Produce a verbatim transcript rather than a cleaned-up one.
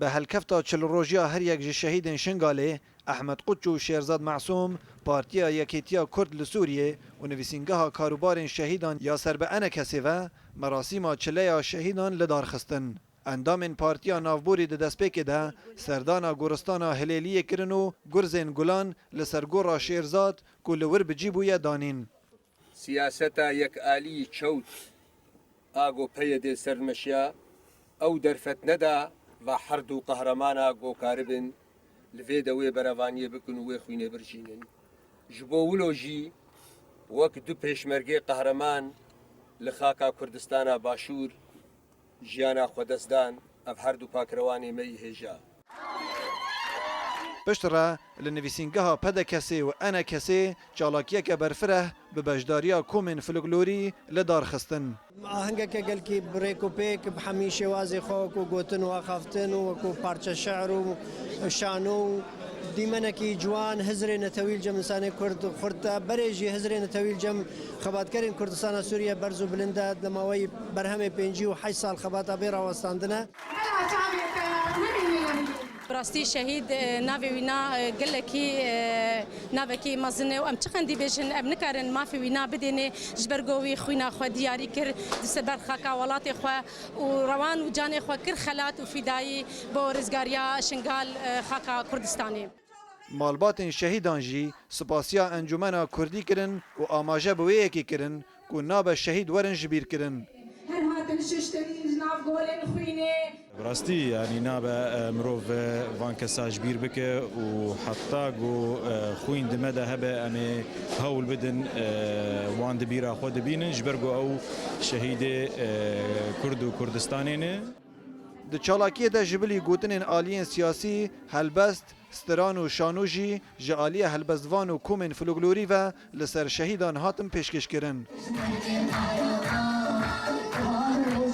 Bi helkefta çil rojiya her yek ji şehîdên Şingalê, Ehmed Quçû û Şêrzad Masûm, Partiya Yekêtiya Kurd li Sûriyê û Nivîsîngeha Karûbarên Şehîdan ya ser bi ENKSê ve merasîma çileya şehîdan li dar xistin. Endamên Partiya Navborî di destpêkê de serdana goristana Hilêliyê kirin û gurzên gulan li ser gora Şêrzad ku li wir bi cî bûye danîn. Siyaseta yekalî çewt a go PYDê sermeşiya, ew derfet neda va her du qehremana go karibin li vê dewê berevaniyê bikin û wê xwînê birjînin. Ji bo wilo jî wek du pêşmergê qehreman li xaka Kurdistana Başûr jiyana xwe dest dan, ev her du pakrewanê me yî hêja. Piştre li nivîsîngeha PDKSê û ENKSê çalakiyeke berfireh bi beşdariya komên folklorî li dar xistin. Ahengeke gelkî bi rêk û pêk, bi hemî şêwazê xwe, wekû gotin û axaftin û wekû parçe şe'ir û şano û dîmenekî ciwan hizrê netewî li cem însanê Kurd xurt e. Berê jî hizrê netewî li cem xebatkerên Kurdistana Sûriye berz û bilind e. Di maweyî berhemê pêncî û heşt sal xebata bê rawestandin e. Bi rastî şehîd, e, navê wî na, e, gelekî, e, navekî mezin e û em çiqendî bêjin, em nikarin mafê wî na bidêne, ji ber ku wî xwîna xwe diyarî kir di ser ber xaka welatê xwe û rewan û canê xwe kir xelat û fîdayî bo rizgariya Şingal, e, xaka Kurdistanê. Malbatên şehîdan jî spasiya Encûmena Kurdî kirin û amaje bi wê yekê kirin ku nabe şehîd werin jibîrkirin. Her hatin şiştin ji nav golên xwînê. Bi rastî, yanî nabe, e, mirov, e, van kesa ji bîr bike û heta ku, e, xwîn di me de hebe, em ê hewl bidin, e, wan di bîra xwe dibînin, ji ber ku ew şehîdê, e, Kurd û Kurdistanê ne. Di çalakiyê de ji bilî gotinên aliyên siyasî, helbest, stiran û şano jî ji aliyê helbestvan û komên folklorî ve li ser şehîdan hatin pêşkêşkirin.